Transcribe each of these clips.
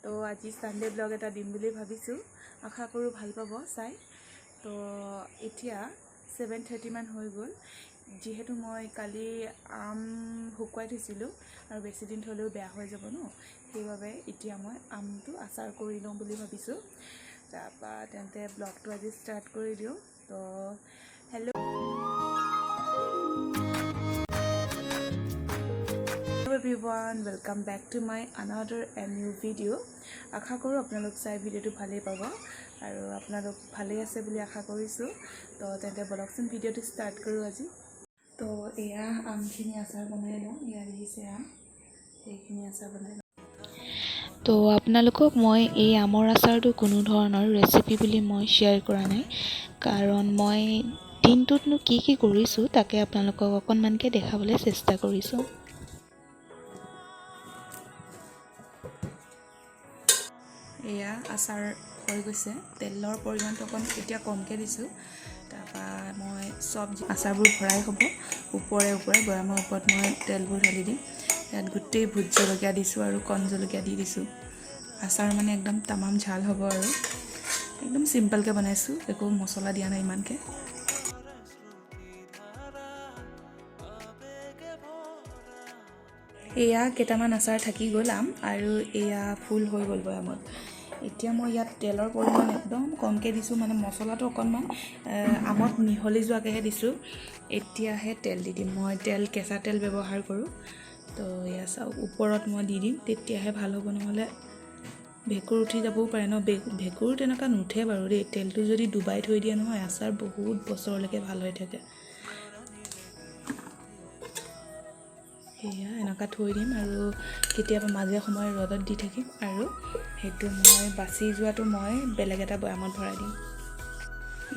তো আজি Sunday blog এটা দিম বুলি ভাবিছোঁ, আশা কৰোঁ ভাল পাব চাই। তো এতিয়া 7:30 মান হৈ গ'ল। যিহেতু মই কালি আম শুকুৱাই থৈছিলোঁ আৰু বেছি দিন থ'লেও বেয়া হৈ যাব ন, সেইবাবে এতিয়া মই আমটো আচাৰ কৰি লওঁ বুলি ভাবিছোঁ। তাৰপৰা তেন্তে ব্লগটো আজি ষ্টাৰ্ট কৰি দিওঁ। তো hello everyone, welcome back to my another and new video. আশা কৰোঁ আপোনালোক চাই ভিডিঅ'টো ভালেই পাব আৰু আপোনালোক ভালেই আছে বুলি আশা কৰিছোঁ। তো তেন্তে বলকচোন ভিডিঅ'টো ষ্টাৰ্ট কৰোঁ আজি। তো এয়া আমখিনি আচাৰ বনাই লওঁ। এয়া দেখিছে আম, এইখিনি আচাৰ বনাই লওঁ। তো আপোনালোকক মই এই আমৰ আচাৰটো কোনো ধৰণৰ ৰেচিপি বুলি মই শ্বেয়াৰ কৰা নাই, কাৰণ মই দিনটোতনো কি কি কৰিছোঁ তাকে আপোনালোকক অকণমানকৈ দেখাবলৈ চেষ্টা কৰিছোঁ। এয়া আচাৰ হৈ গৈছে। তেলৰ পৰিমাণটো অকণ এতিয়া কমকৈ দিছোঁ। তাৰপৰা মই চব আচাৰবোৰ ভৰাই হ'ব ওপৰে ওপৰে বৈয়ামৰ ওপৰত মই তেলবোৰ ঢালি দিম। ইয়াত গোটেই ভোট জলকীয়া দিছোঁ আৰু কণ জলকীয়া দি দিছোঁ। আচাৰ মানে একদম তামাম ঝাল হ'ব আৰু একদম চিম্পলকৈ বনাইছোঁ, একো মছলা দিয়া নাই ইমানকৈ। এয়া কেইটামান আচাৰ থাকি গ'ল আম, আৰু এয়া ফুল হৈ গ'ল বৈয়ামত। এতিয়া মই ইয়াত তেলৰ পৰিমাণ একদম কমকৈ দিছোঁ, মানে মছলাটো অকণমান আমত মিহলি যোৱাকৈহে দিছোঁ। এতিয়াহে তেল দি দিম। মই তেল কেঁচা তেল ব্যৱহাৰ কৰোঁ। তো এয়া চাওক, ওপৰত মই দি দিম, তেতিয়াহে ভাল হ'ব, নহ'লে ভেঁকুৰ উঠি যাবও পাৰে ন। ভেঁকুৰ তেনেকুৱা নুঠে বাৰু দেই, তেলটো যদি ডুবাই থৈ দিয়ে নহয় আচাৰ বহুত বছৰলৈকে ভাল হৈ থাকে। সেয়া এনেকুৱা থৈ দিম আৰু কেতিয়াবা মাজে সময়ে ৰ'দত দি থাকিম, আৰু সেইটো মই বাচি যোৱাটো মই বেলেগ এটা বৈয়ামত ভৰাই দিম।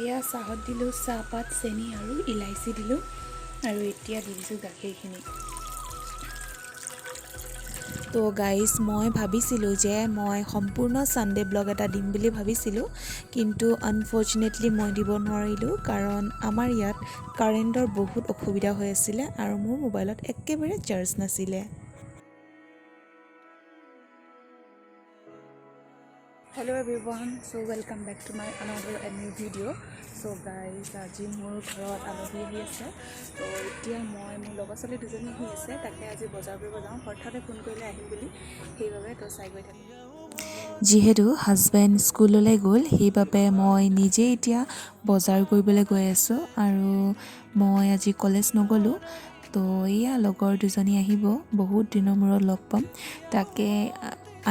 এয়া চাহত দিলোঁ চাহপাত, চেনি আৰু ইলাচি দিলোঁ, আৰু এতিয়া দি দিছোঁ গাখীৰখিনি। তো গাইজ, মই ভাবিছিলোঁ যে মই সম্পূৰ্ণ ছানডে ব্লগ এটা দিম বুলি ভাবিছিলোঁ, কিন্তু আনফৰ্চুনেটলি মই দিব নোৱাৰিলোঁ, কাৰণ আমাৰ ইয়াত কাৰেণ্টৰ বহুত অসুবিধা হৈ আছিলে আৰু মোৰ মোবাইলত একেবাৰে চাৰ্জ নাছিলে। Hello everyone, so welcome back to my another and new video. So guys, আজি মোৰ ঘৰত আলহী আহি আছে। তো এতিয়া মই মোৰ লগৰ ছোৱালী দুজনী আহি আছে, তাকে আজি বজাৰ কৰিব যাওঁ। হঠাতে ফোন কৰিলে আহিম বুলি, সেইবাবে তো চাই গৈ থাকোঁ। যিহেতু হাজবেণ্ড স্কুললৈ গ'ল, সেইবাবে মই নিজেই এতিয়া বজাৰ কৰিবলৈ গৈ আছোঁ, আৰু মই আজি কলেজ নগ'লোঁ। তো এয়া লগৰ দুজনী আহিব, বহুত দিনৰ মূৰত লগ পাম, তাকে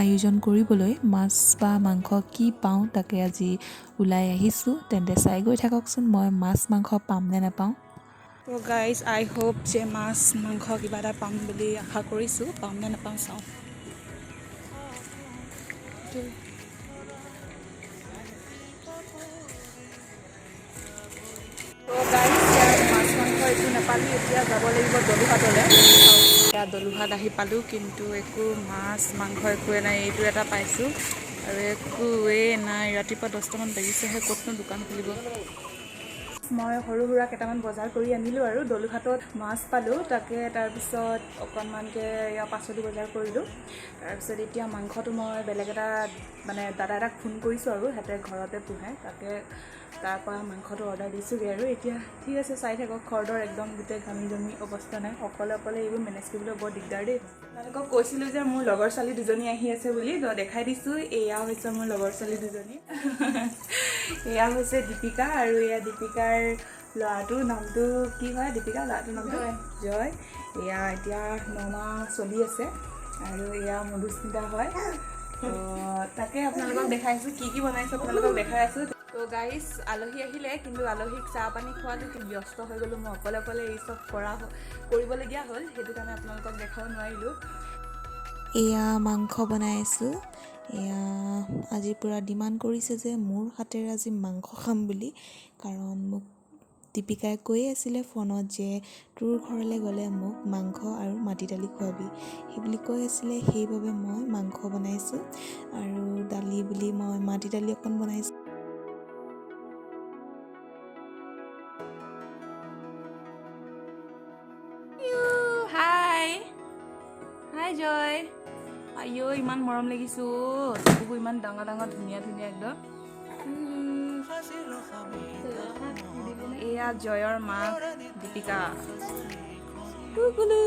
আয়োজন কৰিবলৈ মাছ বা মাংস কি পাওঁ তাকে আজি ওলাই আহিছোঁ। তেন্তে চাই গৈ থাককচোন মই মাছ মাংস পাম নে নাপাওঁ। তো গাইজ, আই হোপ যে মাছ মাংস কিবা এটা পাম বুলি আশা কৰিছোঁ, পাম নে নাপাওঁ চাওঁ। তো গাইজ, ইয়াত মাছ মাংস একো নাপালোঁ, এতিয়া যাব লাগিব দলুহাটলৈ। এতিয়া দলুহাট আহি পালোঁ, কিন্তু একো মাছ মাংস একোৱে নাই। এইটো এটা পাইছোঁ আৰু একোৱেই নাই। ৰাতিপুৱা 10টামান বাজিছেহে, ক'তনো দোকান খুলিব। মই সৰু সুৰা কেইটামান বজাৰ কৰি আনিলোঁ আৰু দলুঘাটত মাছ পালোঁ, তাকে তাৰপিছত অকণমানকৈ এয়া পাচলি বজাৰ কৰিলোঁ। তাৰপিছত এতিয়া মাংসটো মই বেলেগ এটা মানে দাদা এটাক ফোন কৰিছোঁ আৰু সিহঁতে ঘৰতে পোহে, তাকে তাৰপৰা মাংসটো অৰ্ডাৰ দিছোঁগৈ আৰু এতিয়া ঠিক আছে, চাই থাকক। ঘৰদৰ একদম গোটেই ঘামি জামি অৱস্থা নাই, অকলে অকলে এইবোৰ মেনেজ কৰিবলৈ বৰ দিগদাৰ দেই। আপোনালোকক কৈছিলোঁ যে মোৰ লগৰ ছোৱালী দুজনী আহি আছে বুলি, তো দেখাই দিছোঁ। এয়া হৈছে মোৰ লগৰ ছোৱালী দুজনী, এয়া হৈছে দীপিকা আৰু এয়া দীপিকাৰ ল'ৰাটোৰ নামটো কি হয়? দীপিকা ল'ৰাটোৰ নামটো জয়। এয়া এতিয়া 9 মাহ চলি আছে আৰু এয়া মধুস্মিতা হয়। তো তাকে আপোনালোকক দেখাইছোঁ কি কি বনাইছোঁ, আপোনালোকক দেখাই আছোঁ। তো গাইজ, আলহী আহিলে, কিন্তু আলহীক চাহ পানী খোৱাটো ব্যস্ত হৈ গ'লোঁ মই, অকলে অকলে এই চব কৰিবলগীয়া হ'ল, সেইটো কাৰণে আপোনালোকক দেখাব নোৱাৰিলোঁ। এয়া মাংস বনাই আছোঁ। এয়া আজি পূৰা ডিমাণ্ড কৰিছে যে মোৰ হাতেৰে আজি মাংস খাম বুলি, কাৰণ মোক দীপিকাই কৈয়ে আছিলে ফোনত যে তোৰ ঘৰলৈ গ'লে মোক মাংস আৰু মাটি দালি খুৱাবি, সেইবুলি কৈ আছিলে। সেইবাবে মই মাংস বনাইছোঁ আৰু দালি বুলি মই মাটি দালি অকণ বনাইছোঁ। হাই হাই জয়, আইঅ ইমান মৰম। মৰম লাগিছে অ'। চকুবোৰ ইমান ডাঙৰ ডাঙৰ, ধুনীয়া ধুনীয়া একদম। এয়া জয়ৰ মাক দীপিকা। টুকুলু,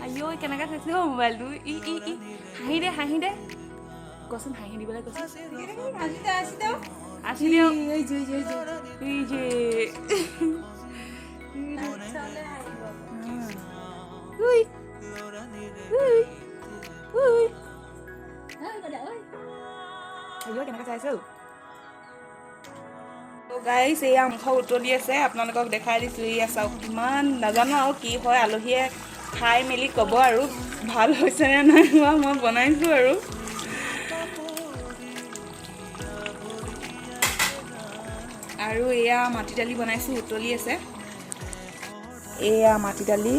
আইঐ, কেনেকৈ চাইছে অ' মোবাইলটো! ই ই ই, হাঁহি দে, হাঁহি দে। কচোন, হাঁহি দিবলৈ কচোন। আসি দিয়ক। এই যে, উই উই উই, আইঐ, কেনেকৈ চাইছে অ'! গাইছ, এয়া মাংস উতলি আছে, আপোনালোকক দেখাই দিছোঁ। এয়া চাওক, কিমান নাজানো আৰু কি হয়, আলহীয়ে খাই মেলি ক'ব আৰু ভাল হৈছে নে নাই হোৱা। মই বনাইছোঁ আৰু। আৰু এয়া মাটি দালি বনাইছোঁ, উতলি আছে। এয়া মাটি দালি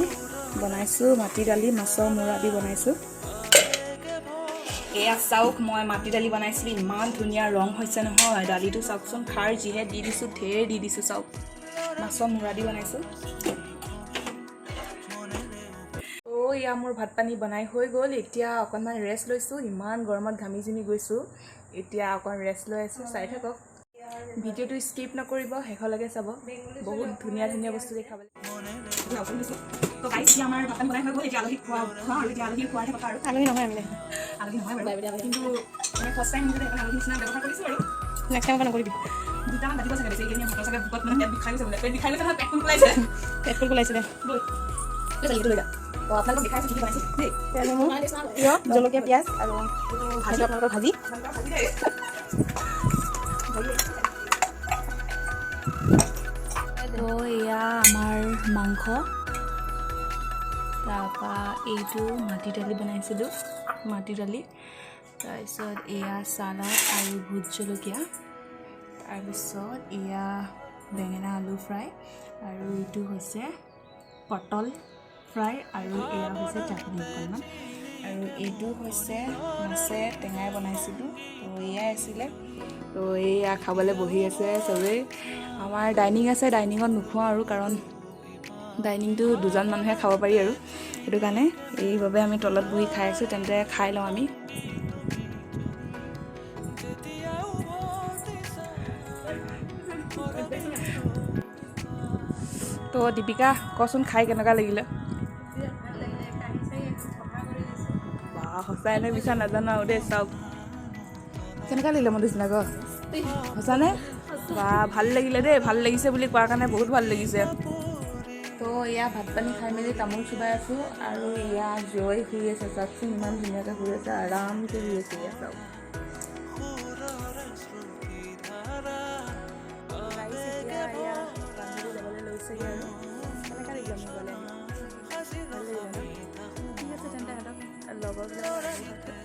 বনাইছোঁ, মাটি দালি মাছৰ মূৰা দি বনাইছোঁ। এয়া চাওক, মই মাটি দালি বনাইছিলোঁ, ইমান ধুনীয়া ৰং হৈছে নহয় দালিটো। চাওকচোন, খাৰ যিহে দি দিছোঁ, ঢেৰ দি দিছোঁ। চাওক, মাছৰ মূৰা দি বনাইছোঁ। অ', এয়া মোৰ ভাত পানী বনাই হৈ গ'ল। এতিয়া অকণমান ৰেষ্ট লৈছোঁ। ইমান গৰমত ঘামি জিমি গৈছোঁ, এতিয়া অকণ ৰেষ্ট লৈ আছোঁ। চাই থাকক ভিডিঅ'টো, স্কিপ নকৰিব, শেষলৈকে চাব। বহুত ধুনীয়া ধুনীয়া বস্তু দেখাব। তো গাইছ, এতিয়া আমাৰ ভাত পানী বনাই হৈ গ'ল। এতিয়া আলহীক খোৱা খোৱা আৰু এতিয়া আলহী খোৱাৰহে কথা আৰু। আলহী নহয় আমি। আলহী নহয় বাৰু, কিন্তু মানে ফাৰ্ষ্ট টাইম সেইকাৰণে আলহী নিচিনা ব্যৱহাৰ কৰিছোঁ আৰু। নেক্সট টাইম নকৰিবি। দুটামান বাজিব চাগে বেছি। এইকেইদিন ভাতৰ চাগে ভোকত মানে পেট বিষাই গৈছে বোলে। পেট বিষাই গৈছে নহয়, পেট ফুল ওলাইছে। পেট ফুল ওলাইছে দে। ব'ল, লৈ যা, এইটো লৈ যা। তো আপোনালোকক দেখাই আছোঁ কি কি বনাইছোঁ দেই। তেল, নেমু, তিয়ঁহ, জলকীয়া, পিঁয়াজ আৰু ভাজি, আপোনালোকৰ ভাজি। আপোনালোকৰ ভাজি দেই, ভাজি। তো এয়া আমাৰ মাংস, তাৰপৰা এইটো মাটি দালি বনাইছিলোঁ, মাটি দালি। তাৰপিছত এয়া চালাড আৰু ভোট জলকীয়া। তাৰপিছত এয়া বেঙেনা আলু ফ্ৰাই আৰু এইটো হৈছে পটল ফ্ৰাই আৰু এয়া হৈছে চাটনি অকণমান আৰু এইটো হৈছে মাছে টেঙাই বনাইছিলোঁ। তো এয়াই আছিলে। তো এয়া খাবলৈ বহি আছে চবেই। আমাৰ ডাইনিং আছে, ডাইনিঙত নোখোৱাওঁ আৰু, কাৰণ ডাইনিংটো দুজন মানুহে খাব পাৰি আৰু সেইটো কাৰণে এইবাবে আমি তলত বহি খাই আছোঁ। তেন্তে খাই লওঁ আমি। তো দীপিকা, কচোন, খাই কেনেকুৱা লাগিলে? বা, সঁচাই নে মিছা নাজানো আৰু দেই। চাওক, কেনেকুৱা লাগিলে মধুস্মিতা, ক? সঁচানে? বা, ভাল লাগিলে দেই। ভাল লাগিছে বুলি কোৱাৰ কাৰণে বহুত ভাল লাগিছে। তো এয়া ভাত পানী খাই মেলি তামোল চোবাই আছোঁ আৰু এয়া জয় শুই আছে। চাওকচোন, ইমান ধুনীয়াকৈ শুই আছে, আৰামকৈ শুই আছে। এয়া চাওক। গাইছ, এতিয়া এয়া বান্ধৱী যাবলৈ লৈছেগৈ আৰু। কেনেকুৱা লাগিলে মোৰ ঘৰলৈ আহি? ভাল লাগিলে ন? ঠিক আছে তেন্তে, সিহঁতক লগৰবিলাক।